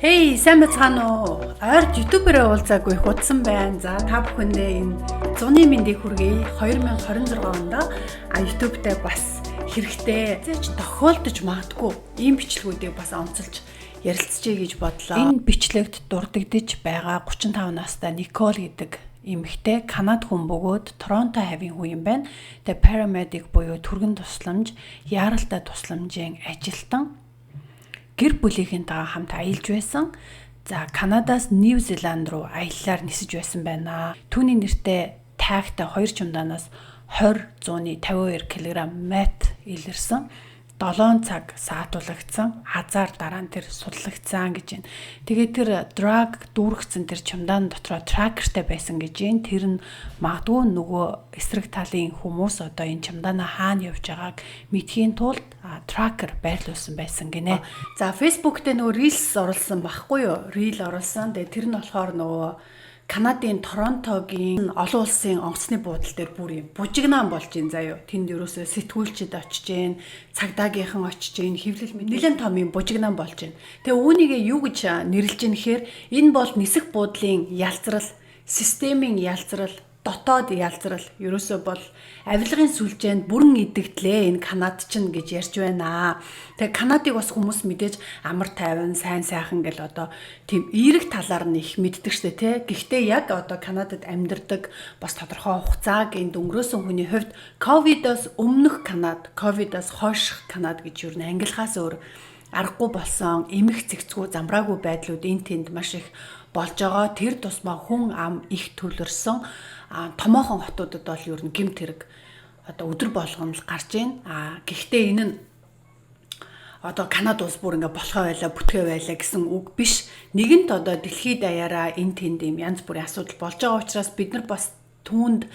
Хей, сайн байцгаана уу? Ойрд YouTuber-ээ уулзаагүй их удсан байна. За, та бүхэндээ энэ зуны мэндийг хүргэе. 2026 онд YouTube дээр бас хэрэгтэй зэж тохиолдож магадгүй ийм бичлэгүүдийг бас онцолж ярилцчихъя гэж бодлоо. Энэ бичлэгт дурддагдж байгаа 35 настай Никол гэдэг эмэгтэй Канад хүн бөгөөд Торонто хавийн хүн юм байна. Тэгээ paramedic буюу түргэн тусламж, яаралтай тусламжийн ажилтан гэр бүлийнхэнтэйгээ хамт аялж байсан. За, Канадаас Нью Зеланд руу аяллаар нисэж байсан байна. Түүний нэртэй tag тай хоёр чемоданаас 20 152 кг meth илэрсэн. 7 цаг саатуулагдсан. Азаар дараа нь тэр судлагдсан гэж байна. Тэгээд тэр drug дүүргэсэн тэр чемодан дотроо tracker тай байсан гэж байна. Тэр нь магадгүй нөгөө эсрэг талын хүмүүс одоо энэ чемоданаа хаана явж байгааг мэдэхийн тулд tracker байрлуулсан байсан гинэ. За, Facebook дээр нөгөө reels оруулсан баггүй юу? Reel оруулсан. Тэгээд тэр нь болохоор нөгөө Канадын Торонтогийн олон улсын онгоцны буудал дээр бүр юм бужигнаан болж ин заяо. Тэнд ерөөсөө сэтгүүлчид очиж гин, цагдаагийнхан очиж гин, хэвлэл нэлээд том юм бужигнаан болж гин. Тэгээ үүнийгээ юу гэж нэрлэж гин гэхээр энэ бол нисэх буудлын ялзрал, системийн ялзрал, дотоод ялзрал, ерөөсөө бол авилгын сүлжээнд бүрэн идэгдлээ энэ Канад чинь гэж ярьж байна. Тэгээ Канадыг бас хүмүүс мэдээж амар тайван, сайн сайхан гэл одоо тийм эерэг талаар нь их мэддэг штэ, тий. Гэхдээ яг одоо Канадад амьдардаг бас тодорхой хугацааг энд өнгөрөөсөн хүний хувьд ковидоос өмнөх Канад, ковидоос хойших Канад гэж юу н ангилахаас өөр аргагүй болсон. Эмх цэгцгүй, замбраагүй байдлууд энэ тэнд маш их болж байгаа. Тэр тусмаа хүн ам их төвлөрсөн томоохон хотуудад бол ер нь гэмт хэрэг одоо өдөр болгоно л гарч байна. Гэхдээ энэ нь одоо Канада улс бүр ингээ болохоо байлаа, бүтгээ байлаа гэсэн үг биш. Нэгэнт одоо дэлхийд даяараа энэ тэнд юм янз бүрийн асуудал болж байгаа учраас бид нар бас түүнд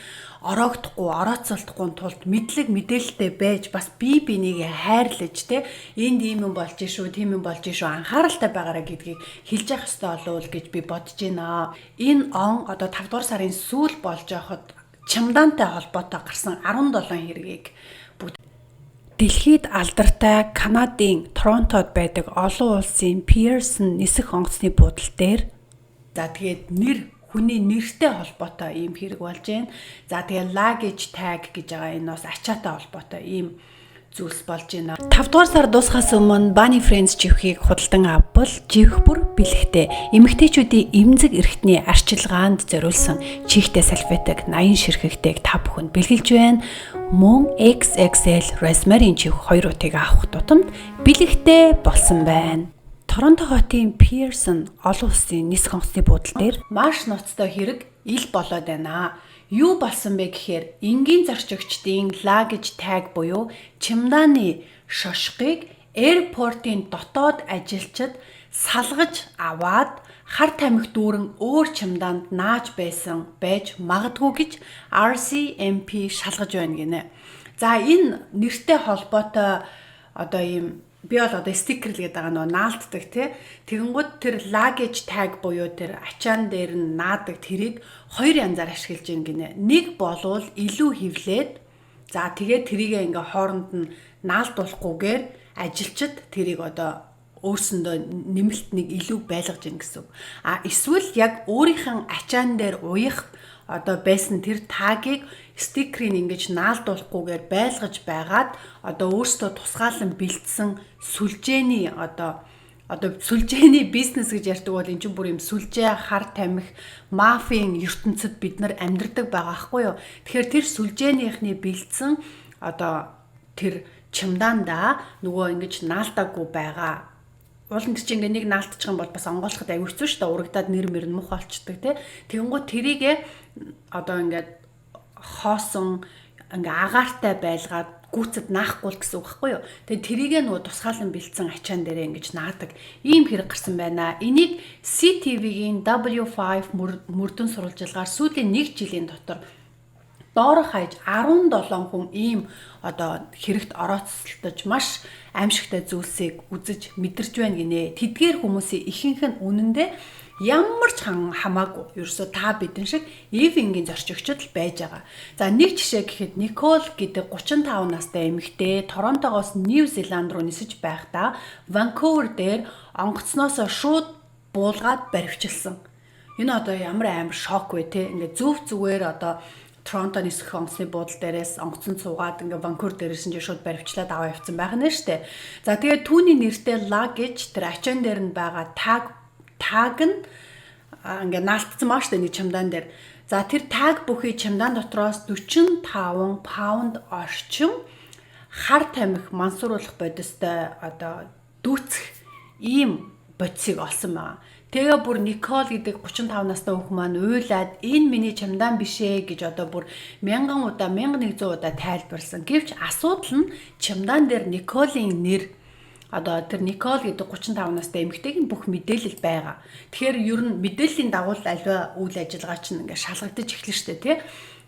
ороогдохгүй, орооцолдохгүй тулд мэдлэг мэдээлэлтэй байж, бас бие биенийг хайрлаж, те, энд ийм юм болж шүү, тийм юм болж шүү, анхааралтай байгаарай гэдгийг хэлж явах ёстой болов гэж би бодож байна. Энэ он одоо 5 дугаар сарын сүүл болж байхад чемодантай холбоотой гарсан 17 хэргийг бүгд. Дэлхийд алдартай Канадын Торонтод байдаг олон улсын Pearson нисэх онгоцны буудал дээр, за, тэгээд нэр хүний нэртэй холбоотой ийм хэрэг болж байна. За, тэгээ luggage tag гэж байгаа, энэ бас ачаатай холбоотой ийм зүйлс болж байна. 5 дугаар сар дуусахаас өмнө Bunny Friends живхийг худалдан авбал живх бүр бэлэгтэй. Эмэгтэйчүүдийн эмзэг эрхтний арчилгаанд зориулсан чихтэй салфетик 80 ширхэгтэйг та бүхэнд бэлгэлж байна. Мөн XXL Rosemary чихэг хоёр утыг авах тутамд бэлэгтэй болсон байна. Торонто хотын Pearson олон улсын нисэх онгоцны буудал дээр маш ноцтой хэрэг ил болоод байна. Юу болсон бэ гэхээр энгийн зорчигчдын luggage tag буюу чемоданы шошгыг airport ын дотоод ажилчид салгаж аваад хар тамхи дүүрэн өөр чемоданд нааж байсан байж магадгүй гэж RCMP шалгаж байна гинэ. За, энэ нэртэй холбоотой одоо ийм би бол одоо стикер л гэдэг байгаа, нөгөө наалтдаг, тий. Тэгэнгүүт тэр luggage tag буюу тэр ачаан дээр нь наадаг тэрийг хоёр янзаар ашиглаж гин гинэ. Нэг болвол илүү хевлээд, за, тэгээд тэрийг ингээ хооронд нь наалдуулахгүйгээр ажилчид тэрийг одоо өөрсөндөө нэмэлт нэг илүү байлгаж гин гэсэн үг. А эсвэл яг өөрийнх нь ачаан дээр уях одоо байсан тэр tag ийг, стикерийг ингэж наалдуулахгүйгээр байлгаж байгаад одоо өөрсдөө тусгаалan бэлдсэн сүлжээний одоо сүлжээний бизнес гэж ярьдаг бол энэ чинь бүр юм сүлжээ, хар тамхи, мафийн ертөнцид бид нар амьдардаг байгаа хгүй юу. Тэгэхээр тэр сүлжээнийхний бэлдсэн одоо тэр чемодандаа нөгөө ингэж наалдаагүй байгаа. Уул нь чинь ингээ нэг наалтчих юм бол бас онгойлоход аягүй хэцүү шүү дээ. Урагдаад нэр мэр нь мух болчдөг, тий. Тэгэнгүүт тэрийгэ одоо ингээд хоосон ингээ агаартай байлгаад гүйцэд наахгүй л гэсэн үг байхгүй юу. Тэгээ тэрийгэ нөгөө тусгаалan бэлдсэн ачаан дээрээ ингэж наадаг ийм хэрэг гарсан байна. Энийг CTV-гийн W5 мөрдөн сурвалжилгаар сүүлийн 1 жилийн дотор доорох хаяж 17 хүн ийм одоо хэрэгт орооцолдож маш аимшигтай зүйлсийг үзэж мэдэрч байна гинэ. Тэдгээр хүмүүсийн ихэнх нь үнэндээ ямар ч хамаагүй ерөөсөө та бидэн шиг эв энгийн зорчигчд л байж байгаа. За, нэг жишээ гэхэд Никол гэдэг 35 настай эмэгтэй Торонтогоос Нью Зеланд руу нисэж байхдаа Ванкувер дээр онгоцноосоо шууд буулгаад баривчилсан. Энэ одоо ямар амар шок вэ, те? Ингээ зөв зүгээр одоо Торонто нисэх онгоцны буудал дээрээс онгоцонд суугаад, ингээ Ванкувер дээрээс нь шууд баривчлаад аваа явцсан байх нь штэ. За, тэгээд түүний нэртэй luggage, тэр ачаан дээр нь байгаа tag нь ингээ наалтсан маа штэ нэг чемодан дээр. За, тэр tag бүхий чемодан дотроос 45 паунд орчим хар тамхи мансууруулах бодистой одоо дүүцэх ийм бодисыг олсон байгаа. Тэгээ бүр Никол гэдэг 35 настай хүүхэн маань уйлаад, "Энэ миний чемодан биш ээ" гэж одоо бүр мянган удаа, 1100 удаа тайлбарлсан. Гэвч асуудал нь чемодан дээр Николийн нэр, одоо тэр Никол гэдэг 35 настай эмэгтэйгийн бүх мэдээлэл байгаа. Тэгэхээр ер нь мэдээллийн дагуу аливаа үйл ажиллагаа чинь ингээ шалгагдаж эхэлнэ штэ, тий.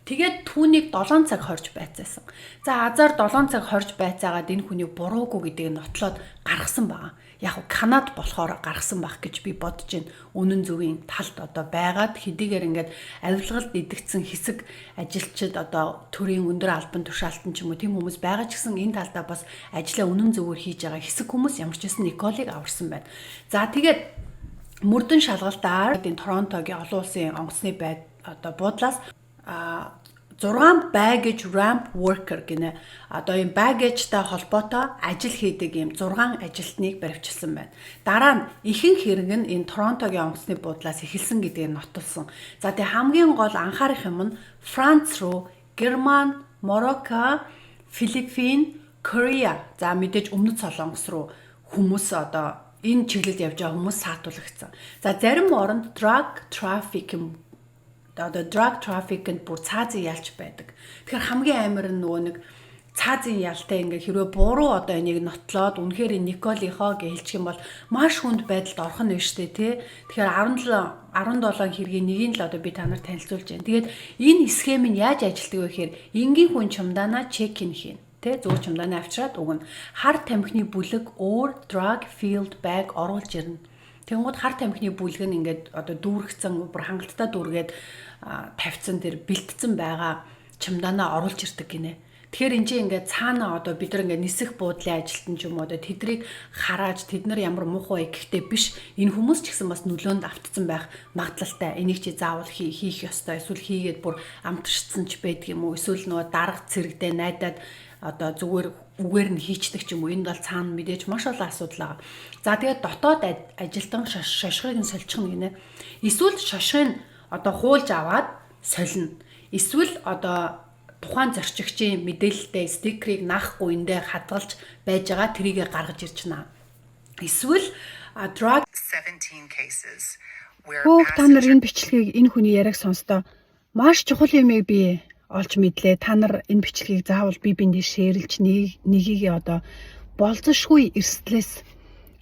Тэгээд түүнийг 7 цаг хорж байцаасан. За, азар 7 цаг хорж байцаагаад энэ хүний буруугүй гэдгийг нотлоод гаргасан байгаа. Яг нь Канад болохоор гаргасан байх гэж би бодож байна. Үнэн зөвийн талд одоо байгаад хэдийгээр ингээд авилгалд идэгдсэн хэсэг ажилчид, одоо төрийн өндөр албан тушаалтан ч юм уу, тийм хүмүүс байгаа ч гэсэн энэ талдаа бас ажлаа үнэн зөвөөр хийж байгаа хэсэг хүмүүс ямар ч байсан Николыг аварсан байна. За, тэгээд мөрдөн шалгалтаар энэ Торонтогийн олон улсын онгоцны байд одоо буудлаас 6 baggage ramp worker гинэ. Одоо ийм baggage-тай холбоотой ажил хийдэг ийм 6 ажилтныг баривчилсан байна. Дараа нь ихэнх хэрэг нь энэ Торонтогийн онгоцны буудлаас эхэлсэн гэдгийг нотолсон. За, тэгээ хамгийн гол анхаарах юм нь Франц руу, Герман, Марокко, Филиппин, Корея. За, мэдээж Өмнөд Солонгос руу хүмүүс, одоо энэ чиглэлд явж байгаа хүмүүс саатуулагдсан. За, зарим оронд drug trafficking, одоо drug trafficking бүр цаазын ялч байдаг. Тэгэхээр хамгийн амар нь нөгөө нэг цаазын ялтай ингээ хэрвээ буруу одоо энийг нотлоод үнэхээр Николийнхоо гэж хэлчих юм бол маш хүнд байдалд орох нь биш үү, те. Тэгэхээр 17 17 хэргийн нэгийг л одоо би та нарт танилцуулж байна. Тэгээд энэ схем нь яаж ажилладаг вэ гэхээр энгийн хүн чемоданаа check in хийнэ, тэ, зөв чемоданаа авчираад өгнө. Хар тамхины бүлэг өөр drug filled bag оруулж ирнэ. Тэнгүүд хар тамхины бүлэг нь ингээд одоо дүүргэцэн, бүр хангалттай дүүргээд тавьсан, тэр бэлтцэн байгаа чемоданаа оруулж ирдэг гинэ. Тэгэхээр энэ чинь ингээд цаана одоо бид нар ингээд нисэх буудлын ажилтан ч юм уу, одоо тэдрийг харааж тэд нар ямар муухай гэхдээ биш, энэ хүмүүс ч гэсэн бас нөлөөнд автцсан байх магадлалтай. Энийг чи заавал хийх ёстой, эсвэл хийгээд бүр амтарчсан ч байдаг юм уу, эсвэл нөгөө дарга цэрэгдээ найдаад одоо зүгээр үгээр нь хийчдэг ч юм уу. Энд бол цаана мэдээж маш олон асуудал байгаа. За, тэгээд дотоод ажилтан шошгыг нь сольчихно гинэ. Эсвэл шошгыг одоо хуулж аваад солино. Эсвэл одоо тухайн зорчигчийн мэдээлэлтэй стикерийг наахгүй эндээ хадгалж байж байгаа тэрийгэ гаргаж ирж байна. Эсвэл drug 17 cases where Хөөх, та нар энэ бичлэгийг, энэ хүний яриаг сонстоо маш чухал юмыг би олж мэдлээ. Та нар энэ бичлэгийг заавал бие биендээ share лж, нэг нэгийг одоо болзошгүй эрсдлээс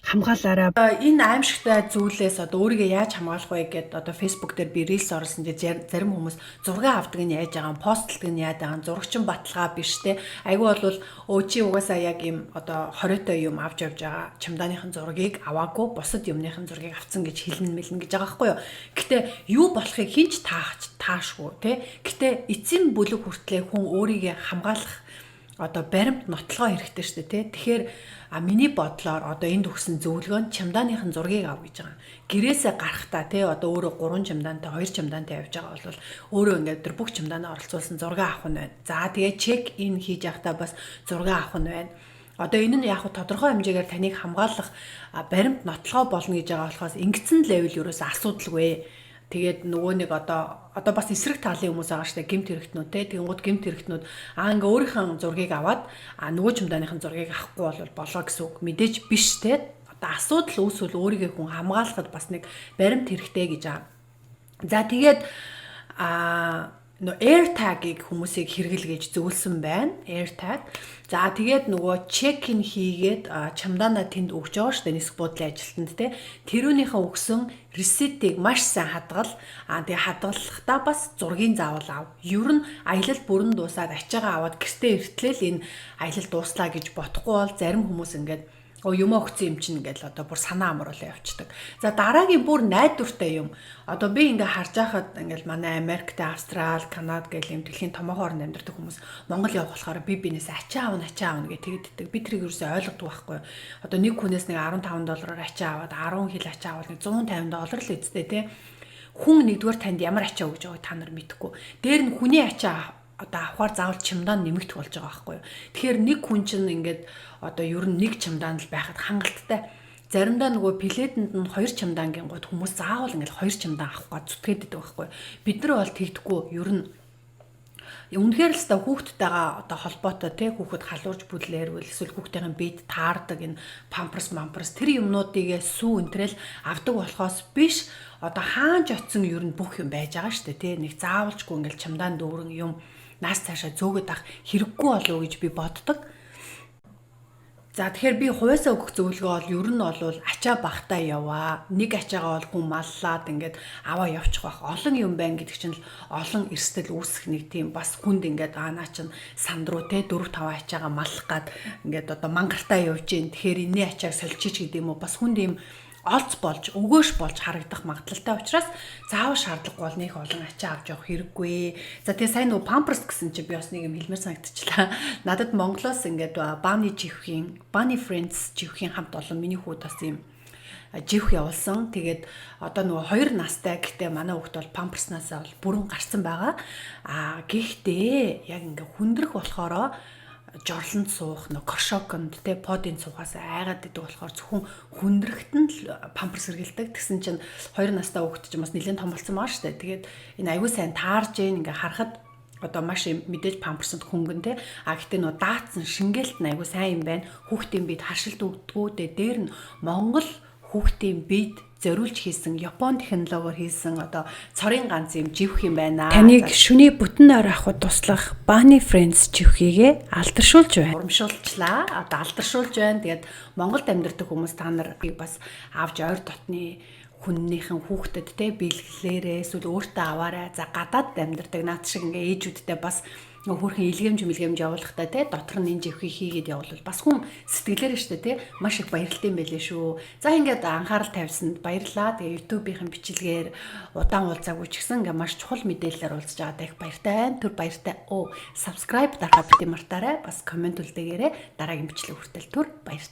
хамгаалаарай. Энэ аимшигтай зүйлээс одоо өөрийгөө яаж хамгаалах вэ гэдээ одоо Facebook дээр би reels оруулсан дээр зарим хүмүүс зураг авдаг нь яаж байгаа, постлдог нь яаж байгаа, зурагчин баталгаа биш те. Айгүй бол өө чи угаасаа яг юм одоо хориотой юм авч явж байгаа чемоданыхын зургийг аваагүй, бусад юмныхын зургийг авцсан гэж хэлнэ мэлнэ гэж байгаа байхгүй юу. Гэтэ юу болохыг хинч таах таашгүй те. Гэтэ эцсийн бүлэг хүртлээ хүн өөрийгөө хамгаалах одоо баримт нотлогоо хэрэгтэй шүү дээ, тий. Тэгэхээр миний бодлоор одоо энд өгсөн зөвлөгөө нь чемоданыхын зургийг ав гэж байгаа. Гэрээсээ гарахдаа, тий, одоо өөрөө 3 чемодантай, 2 чемодантай явж байгаа бол өөрөө ингээд тэр бүх чемоданаа оролцуулсан зураг авах нь байна. За, тэгээ check in хийж явахдаа бас зураг авах нь байна. Одоо энэ нь яг тодорхой хэмжээгээр таныг хамгаалах баримт нотлогоо болно гэж байгаа болохоос ингэсэн level ерөөсөө асуудалгүй. Тэгээд нөгөө нэг одоо бас эсрэг талын хүмүүс байгаа штэ, гэмт хэрэгтнүүд те. Тэгэнгүүт гэмт хэрэгтнүүд ингээ өөрийнхөө зургийг аваад нөгөө чемоданыхын зургийг авахгүй бол болоо гэсэн үг мэдээж биш те. Одоо асуудал үүсвэл өөрийгөө хүн хамгаалахад бас нэг баримт хэрэгтэй гэж байгаа. За, тэгээд нөө AirTag-ыг хүмүүсийг хэрэгэл гэж зөвлөсөн байна. AirTag. За, тэгээд нөгөө check-in хийгээд чемоданаа тэнд өгч байгаа шүү дээ, нисэх буудлын ажилтнанд те. Тэрүүнийхээ өгсөн receipt-ийг маш сайн хадгал. Тэгээ хадгалахдаа бас зургийн заавал ав. Ер нь аялал бүрэн дуусаад ачаагаа аваад гэртээ иртлээ л энэ аялал дууслаа гэж бодохгүй бол зарим хүмүүс ингээд Оо, юм өгсөн юм чинь ингээл одоо бүр санаа амруулаа явчихдаг. За, дараагийн бүр найдвартай юм. Одоо би ингээ харж байхад ингээл манай Америкт, Австрал, Канад гэл юм дэлхийн томоохоор амьдардаг хүмүүс Монгол явах болохоор би бинээс ачаа авна, ачаа авна гэх тэгддэг. Би тэрийг ерөөсөй ойлгодог байхгүй. Одоо нэг хүнээс нэг 15 доллараар ачаа аваад 10 хил ачаа авал нэг 150 доллар л үсттэй, тий. Хүн нэгдүгээр танд ямар ачаа өгж байгааг та нар мэдэхгүй. Дээр нь хүний ачаа одоо авахар заавал чемодан нэмэгдэх болж байгаа байхгүй юу. Тэгэхээр нэг хүн чинь ингээд одоо ер нь нэг чемодан л байхад хангалттай. Заримдаа нөгөө билетэнд нь хоёр чемодан гингууд хүмүүс заавал ингээд хоёр чемодан авах гэж зүтгээд байдаг байхгүй юу. Бид нар бол тэгдэхгүй, ер нь үнэхээр л ста хүүхдтэйгээ одоо холбоотой, те, хүүхэд халуурж бүлээрвэл эсвэл хүүхдийн бид таардаг энэ памперс мамперс тэр юмнуудыг сүү энтрэл авдаг болохоос биш, одоо хаанч очисон ер нь бүх юм байж байгаа штэ, те. Нэг заавалчгүй ингээл чамдаан дүүрэн юм наас цаашаа зөөгöd ах хэрэггүй болов уу гэж би боддог. За, тэгэхээр би хувьяасаа өгөх зөвлөгөө бол ер нь бол ачаа багтаа яваа. Нэг ачаагаа бол хүн маллаад ингээд аваа явчих бах. Олон юм байна гэдэг чинь л олон эрсдэл үүсэх нэг тийм бас хүнд ингээд аа, наа чинь сандруу те 4 5 ачаагаа маллах гад ингээд одоо мангартаа явж гин. Тэгэхээр энэний ачааг сольчиж гэдэг юм уу, бас хүнд юм олц болж өгөөш болж харагдах магадлалтай учраас заавал шаардлагагүй бол нэг олон ачаа авч явах хэрэггүй. За, тэгээ сайн нөгөө памперс гэсэн чинь би бас нэг юм хэлмээр санагдчихлаа. Надад Монголоос ингээд Bunny живхийн, Bunny Friends живхийн хамт олон миний хүү бас юм живх явуулсан. Тэгээд одоо нөгөө 2 настай, гэхдээ манай хүүхд бол памперснасаа бол бүрэн гарцсан байгаа. Аа, гэхдээ яг ингээ хүндрэх болохоро жорлонд суух нөө коршоконд те подын суухаас айгаад идэг болохоор зөвхөн хүндрэхт нь л памперс хэрэгэлдэг. Тэгсэн чинь 2 настай хүүхэд чинь бас нэлээд том болсон байгаа шүү дээ. Тэгээд энэ аягүй сайн таарж гин, ингээ харахад одоо маш мэдээж памперсанд хөнгөн те. А гэтээ нөө даацсан шингээлт нь аягүй сайн юм байна. Хүүхдийн бид харшилт өгдгүү. Дээр нь Монгол хүүхдийн бид зориулж хийсэн, Япон технологиор хийсэн одоо цорын ганц юм живх юм байна. Таныг шүний бүтэн ойр авахд туслах Bunny Friends живхийгээ алдаршуулж байна. Урамшуулчлаа. Одоо алдаршуулж байна. Тэгээд Монголд амьдардаг хүмүүс та нарыг бас авч ойр дотны хүннийхэн хүүхдэд те бэлгэлээрээ эсвэл өөртөө аваарай. За, гадаад амьдардаг наад шиг ингээ ээжүүдтэй бас нөгөө хөрхэн илгээмж мэлгээмж явуулахдаа те дотор нь энэ живхийг хийгээд явуул бас хүн сэтгэлээр штэ те маш их баярлалтай юм байлээ шүү. За, ингээд анхаарал тавьсанд баярлалаа. Тэгээ YouTube-ийн бичлэгээр удаан уулзаагүй ч гэсэн ингээ маш чухал мэдээлэлээр уулзж байгаадаа их баяртай байна. Түр баяртай. Оо, subscribe дарахаа бити мартаарай. Бас comment үлдээгээрэй. Дараагийн бичлэг хүртэл түр баяртай.